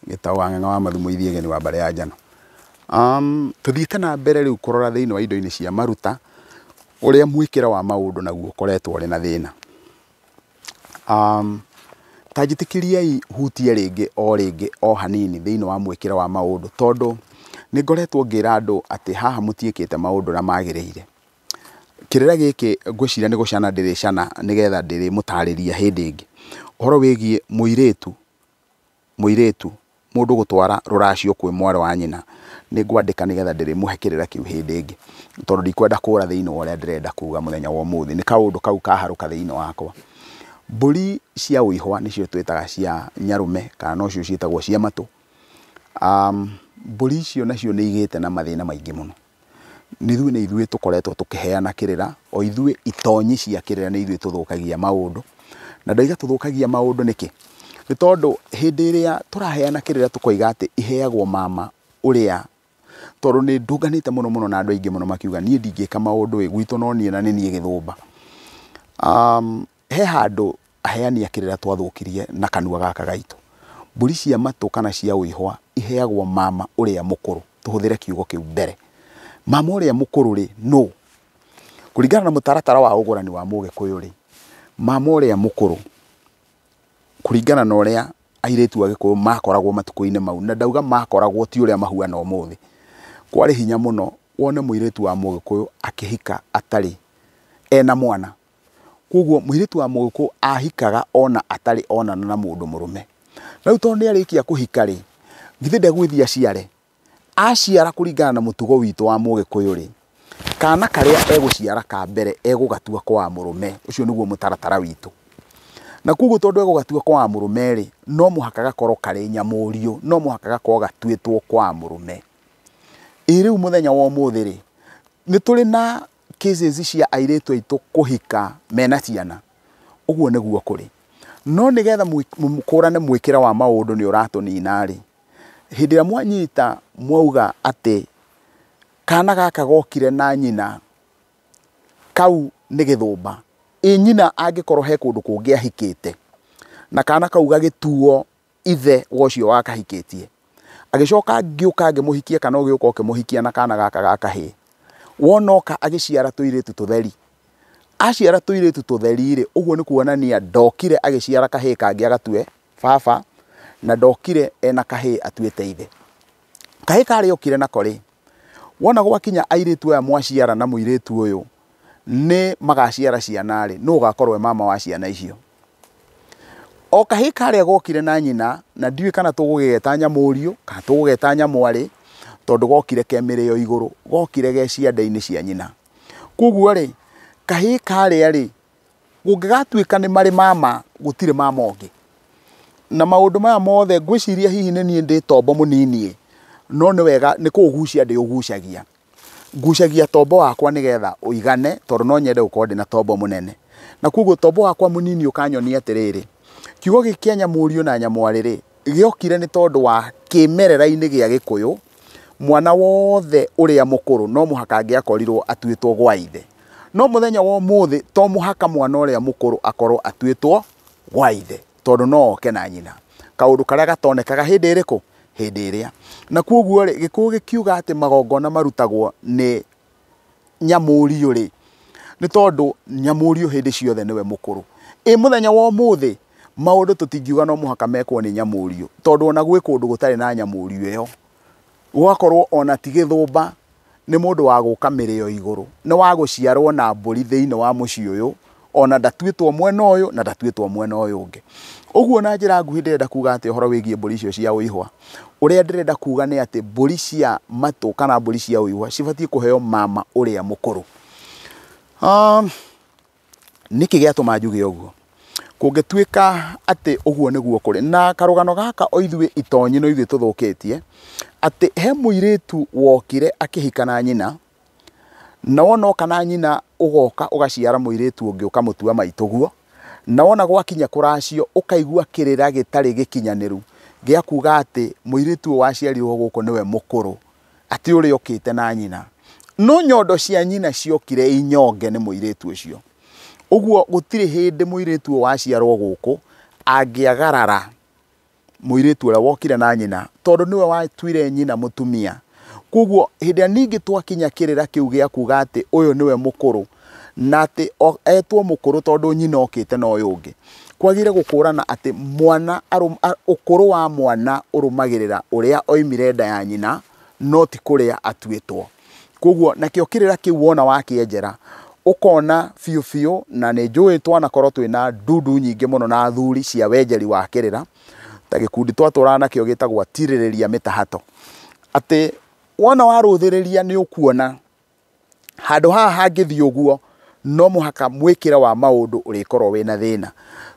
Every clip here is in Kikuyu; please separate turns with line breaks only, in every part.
Gĩtaũ wa Ng'ang'a wa Mathu Mũithi Egeni wa mbarĩ ya Njano. Tũthiĩte na mbere rĩu kũrora thĩinĩ wa indo-inĩ cia maruta ũrĩa mwĩkĩre wa maũndũ naguo ũkoretwo ũrĩ na thĩna. Ta njĩtĩkĩriai hutie rĩngĩ o rĩngĩ o hanini thĩinĩ wa mwĩkĩre wa maũndũ, tondũ nĩ ngoretwo ngĩra andũ atĩ haha mũtiĩkĩte maũndũ ũrĩa magĩrĩire. Kĩrĩra gĩkĩ ngwĩciria nĩ gũcana ndĩrĩcana nĩgetha ndĩrĩmũtarĩria hĩndĩ ĩngĩ. Ũhoro wĩgiĩ mũirĩtu, mũirĩtu mũndũ gũtwara rũracio kwĩ mwarĩ wa nyina, nĩ ngwandĩka nĩgetha ndĩrĩmũhe kĩrĩra kĩu hĩndĩ ĩngĩ, tondũ ndikwenda kũra thĩinĩ wa ũrĩa ndĩrenda kuga mũthenya wa ũmũthĩ. Nĩ kaũndũ kau kaharũka thĩinĩ wakwa. Mbũri cia ũihwa nĩcio twĩtaga cia nyarume, kana nocio ciĩtagwo cia matũ. Mbũri icio nacio nĩ igĩte na mathĩna maingĩ mũno. Nĩ ithuĩ nĩ ithuĩ tũkoretwo tũkĩheana kĩrĩra, o ithuĩ itonyi cia kĩrĩra nĩ ithuĩ tũthũkagia maũndũ. Na ndoiga tũthũkagia maũndũ nĩkĩ? Nĩ tondũ hĩndĩ ĩrĩa tũraheana kĩrĩra tũkoiga atĩ iheagwo mama ũrĩa, tondũ nĩ ndũnganĩte mũno mũno na andũ aingĩ mũno makiuga niĩ ndingĩka maũndũ ĩ gwitũ no niĩ na nĩ niĩ gĩthũmba. He handũ aheani a kĩrĩra twathũkirie na kanua gaka gaitũ. Mbũri cia matũ kana cia ũihwa iheagwo mama ũrĩa mũkũrũ, tũhũthĩre kiugo kĩu mbere. Mama ũrĩa mũkũrũ rĩ, nũ? Kũringana na mũtaratara wa ũgũrani wa Mũgĩkũyũ rĩ, mama ũrĩa mũkũrũ kũringana na ũrĩa airĩtu a Gĩkũyũ makoragwo matukũ-inĩ mau, na ndauga makoragwo ti ũrĩa mahuana ũmũthĩ. Kwarĩ hinya mũno wone mũirĩtu wa Mũgĩkũyũ akĩhika atarĩ ena mwana. Koguo mũirĩtu wa Mũgĩkũyũ ahikaga ona atarĩ onana na mũndũ mũrũme. Rĩu tondũ nĩ arĩkia kũhika rĩ, githĩ ndegwĩthiĩ aciare? Aciara kũringana na mũtugo witũ wa Mũgĩkũyũ rĩ, kana karĩa egũciara ka mbere egũgatua kwa mũrũme. Ũcio nĩguo mũtaratara witũ. Na koguo tondũ egũgatua kwa mũrũme rĩ, no mũhaka gakorwo karĩ nyamũriũ, no mũhaka gakorwo gatuĩtwo kwa mũrũme. Ĩ rĩu mũthenya wa ũmũthĩ rĩ, nĩ tũrĩ na cases cia airĩtu aitũ kũhika mena ciana. Ũguo nĩguo kũrĩ. No nĩgetha mũkũrane mwĩkĩre wa maũndũ nĩ ũratũnina rĩ, hĩndĩ ĩrĩa mwanyita mwauga atĩ kana gaka gokire na nyina kau nĩ gĩthũmba, ĩ nyina angĩkorwo he kũndũ kũngĩ ahikĩte na kana kau gagĩtuo ithe wa ũcio wakahikĩtie, agĩcoka ngĩũka ngĩmũhikia kana ũgĩũka ũkĩmũhikia na kana gaka ga kahĩĩ, wona oka agĩciara tũirĩtu tũtheri, aciara tũirĩtu tũtheri rĩ, ũguo nĩ kuonania ndokire agĩciara kahĩĩ kangĩ agatue baba, na ndokire ena kahĩĩ atuĩte ithe. Kahĩĩ karĩa okire nako rĩ, wona gwakinya airĩtu aya mwaciara na mũirĩtu ũyũ nĩ magaciara ciana rĩ, nũ ũgakorwo e mama wa ciana icio? O kahĩĩ karĩa gokire na nyina, na ndiũĩ kana tũgũgĩgeta nyamũriũ kana tũgũgeta nyamwarĩ, tondũ gokire ke mĩrĩo igũrũ, gokire ge ciande-inĩ cia nyina. Koguo rĩ, kahĩĩ karĩa rĩ, kũngĩgatuĩka nĩ marĩ mama, gũtirĩ mama ũngĩ. Na maũndũ maya mothe ngwĩciria hihi nĩ niĩ ndĩ tombo mũnini ĩ, no nĩ wega nĩ kũũgucia ndĩũgucagia. Ngucagia tombo wakwa nĩgetha ũigane, tondũ no nyende gũkorwo ndĩna tombo mũnene. Na koguo tombo wakwa mũnini ũkanyonia atĩrĩrĩ, kiugo gĩkĩ kĩa nyamũriũ na nyamwarĩ rĩ, gĩokire nĩ tondũ wa kĩmerera-inĩ gĩa Gĩkũyũ, mwana wothe ũrĩa mũkũrũ no mũhaka angĩakorirwo atuĩtwo gwa ithe. No mũthenya wa ũmũthĩ to mũhaka mwana ũrĩa mũkũrũ akorwo atuĩtwo gwa ithe, tondũ no oke na nyina. Kaũndũ karĩa gatonekaga hĩndĩ ĩrĩkũ? Hĩndĩ ĩrĩa. Na koguo rĩ, Gĩkũyũ gĩkiuga atĩ magongona marutagwo nĩ nyamũriũ rĩ, nĩ tondũ nyamũriũ hĩndĩ ciothe nĩwe mũkũrũ. Ĩ mũthenya wa ũmũthĩ maũndũ tũtingiuga no mũhaka mekwo nĩ nyamũriũ, tondũ ona gwĩ kũndũ gũtarĩ na nyamũriũ ĩyo, gũgakorwo ona ti gĩthũmba, nĩ mũndũ wa gũka mĩrĩo igũrũ, nĩ wa gũciarwo na mbũri thĩinĩ wa mũciĩ ũyũ, ona ndatuĩtwo mwena ũyũ na ndatuĩtwo mwena ũyũ ũngĩ. Ũguo na njĩra nguhĩ ndĩrenda kuga atĩ ũhoro wĩgiĩ mbũri icio cia ũihwa, ũrĩa ndĩrenda kuga nĩ atĩ mbũri cia matũ kana mbũri cia ũihwa cibatiĩ kũheo mama ũrĩa mũkũrũ. Nĩkĩ gĩatũma njuge ũguo? Kũngĩtuĩka atĩ ũguo nĩguo kũrĩ, na karũgano gaka o ithuĩ itonyi no ithuĩ tũthũkĩtie, atĩ he mũirĩtu wokire akĩhika na nyina, na wona oka na nyina ũgoka ũgaciara mũirĩtu ũngĩ ũkamũtua maitũguo, na wona gwakinya kũracio ũkaigua kĩrĩra gĩtarĩ gĩkinyanĩru gĩa kuga atĩ mũirĩtu ũyũ waciarirwo gũkũ nĩwe mũkũrũ, atĩ ũrĩa okĩte na nyina. No nyondo cia nyina ciokire inyonge nĩ mũirĩtu ũcio. Ũguo gũtirĩ hĩndĩ mũirĩtu ũyũ waciarwo gũkũ angĩagarara Mũirĩtu ũrĩa wokire na nyina, tondũ nĩwe watuire nyina mũtumia. Koguo hĩndĩ ĩrĩa ningĩ twakinya kĩrĩra kĩu gĩa kuga atĩ ũyũ nĩwe mũkũrũ, na atĩ etwo mũkũrũ tondũ nyina okĩte na ũyũ ũngĩ, kwagĩrĩire gũkũrana atĩ mwana ũkũrũ wa mwana ũrũmagĩrĩra ũrĩa oimire nda ya nyina, no ti kũrĩa atuĩtwo. Koguo nakĩo kĩrĩra kĩu wona wakĩenjera, ũkona biũ biũ, na nĩ njũĩ twanakorwo twĩna ndundu nyingĩ mũno na athuri cia wenjeri wa kĩrĩra, ta gĩkundi twatũraga nakĩo gĩtagwo atirĩrĩria mĩtahato, atĩ wona warũthĩrĩria nĩ ũkuona handũ haha hangĩthiĩ ũguo, no mũhaka mwĩkĩre wa maũndũ ũrĩkorwo wĩna thĩna.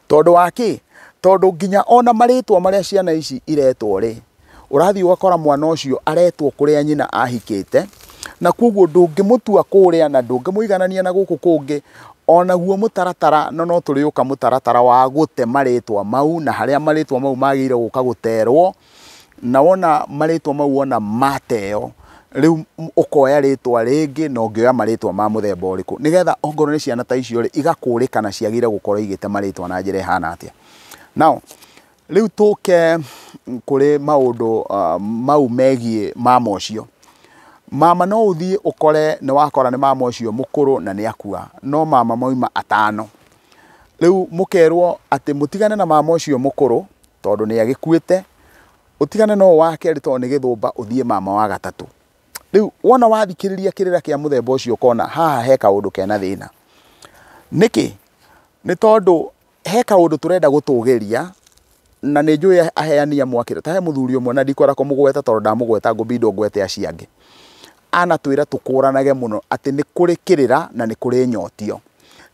Tondũ wa kĩ? Tondũ nginya ona marĩtwa marĩa ciana ici iretwo rĩ, ũrathiĩ ũgakora mwana ũcio aretwo kũrĩa nyina ahikĩte, na koguo ndũngĩmũtua kũrĩa na ndũngĩmũiganania na gũkũ kũngĩ. Onaguo mũtaratara, no no tũrĩũka mũtaratara wa gũte marĩtwa mau, na harĩa marĩtwa mau magĩrĩire gũka gũterwo, na wona marĩtwa mau wona mateo, rĩu ũkoya rĩtwa rĩngĩ na ũngĩoya marĩtwa ma mũthemba ũrĩkũ, nĩgetha ongorwo nĩ ciana ta icio rĩ, igakũrĩkana ciagĩrĩire gũkorwo igĩte marĩtwa na njĩra ĩhana atĩa. Now rĩu tũke kũrĩ maũndũ mau megiĩ mama ũcio. Mama no ũthiĩ ũkore nĩ wakora nĩ mama ũcio mũkũrũ na nĩ akua, no mama mauma atano. Rĩu mũkerwo atĩ mũtigane na mama ũcio mũkũrũ tondũ nĩ agĩkuĩte, ũtigane na ũyũ wa kerĩ tondũ nĩ gĩthũmba, ũthiĩ mama wa gatatũ. Rĩu wona wathikĩrĩria kĩrĩra kĩa mũthemba ũcio ũkona haha he kaũndũ kena thĩna. Nĩkĩ? Nĩ tondũ he kaũndũ tũrenda gũtũgĩria, na nĩ njũĩ aheani amwe a kĩrĩra. Ta he mũthuri ũmwe na ndikwenda kũmũgweta tondũ ndamũgweta ngũbindwo ngwete acio angĩ. Anatwĩra tũkũranage mũno atĩ nĩ kũrĩ kĩrĩra na nĩ kũrĩ nyotio,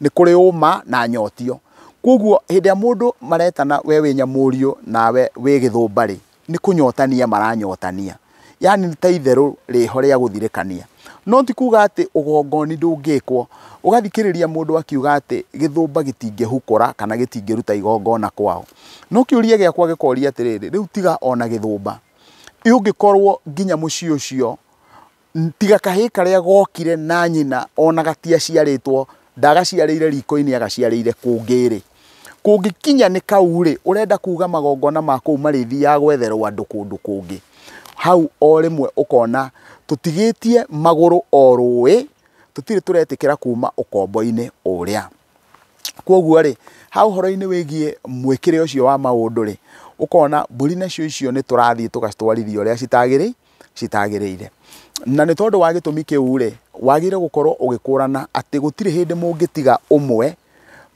nĩ kũrĩ ũma na nyotio. Koguo hĩndĩ ĩrĩa mũndũ maretana we wĩ nyamũriũ nawe wĩ gĩthũmba rĩ, nĩ kũnyotania maranyotania, yani nĩ ta itherũ rĩho rĩa gũthirĩkania. No ti kuga atĩ ũgongoni ndũngĩkwo. Ũgathikĩrĩria mũndũ akiuga atĩ gĩthũmba gĩtingĩhukũra kana gĩtingĩruta igongona kwao. No kĩũria gĩakwa gĩkoria atĩrĩrĩ, rĩu tiga ona gĩthũmba, ũngĩkorwo nginya mũciĩ ũcio tiga kahĩĩ karĩa gokire na nyina ona gatiaciarĩtwo, ndagaciarĩire riko-inĩ agaciarĩire kũngĩ rĩ, kũngĩkinya nĩ kau rĩ, ũrenda kuga magongona ma kũu marĩthiaga gwetherwo andũ kũndũ kũngĩ. Hau o rĩmwe ũkona tũtigĩtie magũrũ o rũĩ, tũtirĩ tũretĩkĩra kuma ũkombo-inĩ ũrĩa. Koguo rĩ, ha ũhoro-inĩ wĩgiĩ mwĩkĩre ũcio wa maũndũ rĩ, ũkona mbũri nacio icio nĩ tũrathiĩ tũgacitwarithia ũrĩa citagĩrĩire. Na nĩ tondũ wa gĩtũmi kĩu rĩ, wagĩrĩire gũkorwo ũgĩkũrana atĩ gũtirĩ hĩndĩ mũngĩtiga ũmwe,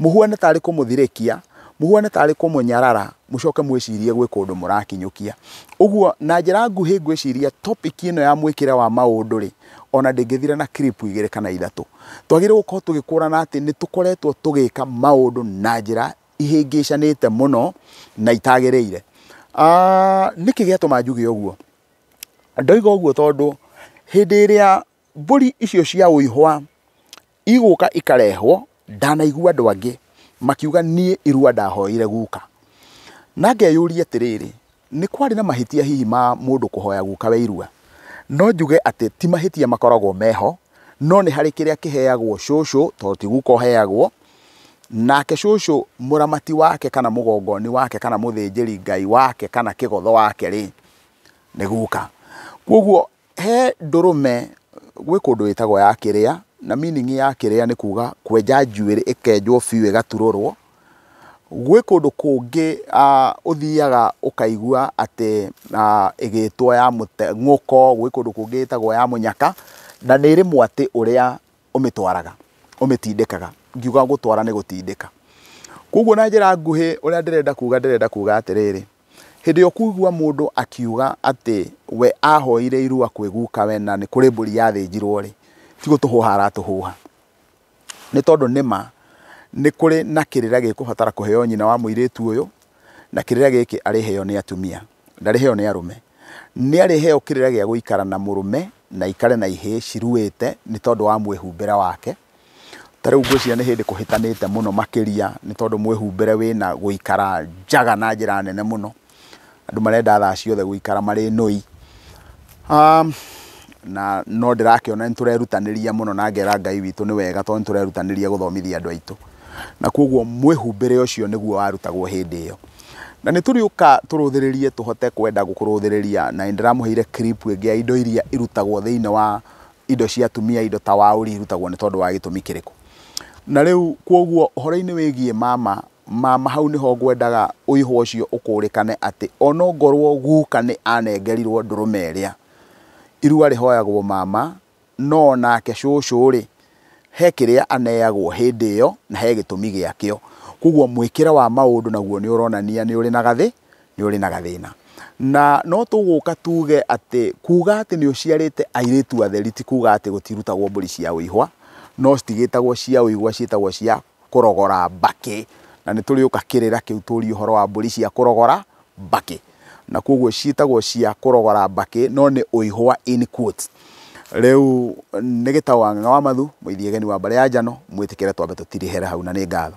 mũhuane tarĩ kũmũthirĩkia, mũhuane tarĩ kũmũnyarara, mũcoke mwĩcirie gwĩ kũndũ mũrakinyũkia. Ũguo na njĩra nguhĩ ngwĩciria topic ĩno ya mwĩkĩre wa maũndũ rĩ, ona ndĩngĩthira na clip igĩrĩ kana ithatũ. Twagĩrĩirwo gũkorwo tũgĩkũrana atĩ nĩ tũkoretwo tũgĩka maũndũ na njĩra ihĩngĩcanĩte mũno na itagĩrĩire. Nĩkĩ gĩatũma njuge ũguo? Ndoiga ũguo tondũ hĩndĩ ĩrĩa mbũri icio cia ũihwa igũka ikarehwo, ndanaigua andũ angĩ makiuga niĩ irua ndahoire guka. Na ngeyũria atĩrĩrĩ, nĩ kwarĩ na mahĩtia hihi ma mũndũ kũhoya guka we irua? No njuge atĩ ti mahĩtia makoragwo meho, no nĩ harĩ kĩrĩa kĩheagwo cũcũ, tondũ ti guka ũheagwo, nake cũcũ mũramati wake kana mũgongoni wake kana mũthĩnjĩri Ngai wake kana kĩgotho wake rĩ, nĩ guka. Koguo he ndũrũme gwĩ kũndũ ĩtagwo ya kĩrĩa, na meaning ya kĩrĩa nĩ kuga kwenja njuĩrĩ ĩkenjwo biũ ĩgaturũrwo. Gwĩ kũndũ kũngĩ ũthiaga ũkaigua atĩ ĩgĩtwo ya mũteng'ũko, gwĩ kũndũ kũngĩ ĩtagwo ya mũnyaka, na nĩ ĩrĩ mwatĩ ũrĩa ũmĩtwaraga, ũmĩtindĩkaga. Ngiuga gũtwara nĩ gũtindĩka. Koguo na njĩra nguhĩ ũrĩa ndĩrenda kuga atĩrĩrĩ, hĩndĩ ĩrĩa ũkũigua mũndũ akiuga atĩ we ahoire irua kwĩ guka we na nĩ kũrĩ mbũri yathĩnjirwo rĩ, ti gũtũhũha aratũhũha. Nĩ tondũ nĩma nĩ kũrĩ na kĩrĩra gĩkũbatara kũheo nyina wa mũirĩtu ũyũ, na kĩrĩra gĩkĩ arĩheo nĩ atumia, ndarĩheo nĩ arũme. Nĩ arĩheo kĩrĩra gĩa gũikara na mũrũme na ikare na ihĩĩ ciruĩte nĩ tondũ wa mwĩhumbĩre wake. Ta rĩu ngwĩciria nĩ hĩndĩ kũhĩtanĩte mũno makĩria nĩ tondũ mwĩhumbĩre wĩna gũikara njaga na njĩra nene mũno. Andũ marenda thaa ciothe gũikara marĩ nũi. Na no ndĩrakĩona nĩ tũrerutanĩria mũno na ngera Ngai witũ nĩ wega tondũ nĩ tũrerutanĩria gũthomithia andũ aitũ. Na koguo mwĩhumbĩre ũcio nĩguo warutagwo hĩndĩ ĩyo. Na nĩ tũrĩũka tũrũthĩrĩrie tũhote kwenda gũkũrũthĩrĩria, na nĩ ndĩramũheire clip ĩngĩ ya indo iria irutagwo thĩinĩ wa indo cia atumia, indo ta waũri irutagwo nĩ tondũ wa gĩtũmi kĩrĩkũ. Na rĩu kwoguo ũhoro-inĩ wĩgiĩ mama, mama hau nĩho ngwendaga ũihwa ũcio ũkũrĩkane atĩ onongorwo guka nĩ anengerirwo ndũrũme ĩrĩa, irua rĩhoyagwo mama, no nake cũcũ rĩ, he kĩrĩa aneagwo hĩndĩ ĩyo na he gĩtũmi gĩakĩo. Koguo mwĩkĩre wa maũndũ naguo nĩ ũronania nĩ ũrĩ na gathĩ, nĩ ũrĩ na gathĩna. Na no tũgũka tuge atĩ kuga atĩ nĩ ũciarĩte airĩtu atheri ti kuga atĩ gũtirutagwo mbũri cia ũihwa, no citigĩtagwo cia ũihwa, ciĩtagwo cia kũrogora mbakĩ. Na nĩ tũrĩũka kĩrĩra kĩu tũrie ũhoro wa mbũri cia kũrogora mbakĩ. Na koguo ciĩtagwo cia kũrogora mbakĩ, no nĩ ũihwa in quotes. Rĩu nĩ gĩtau wa Ng'ang'a wa Mathu, mũithiegeni wa mbarĩ ya Njano, mwĩtĩkĩre twambe tũtirĩhere hau na nĩ ngatho.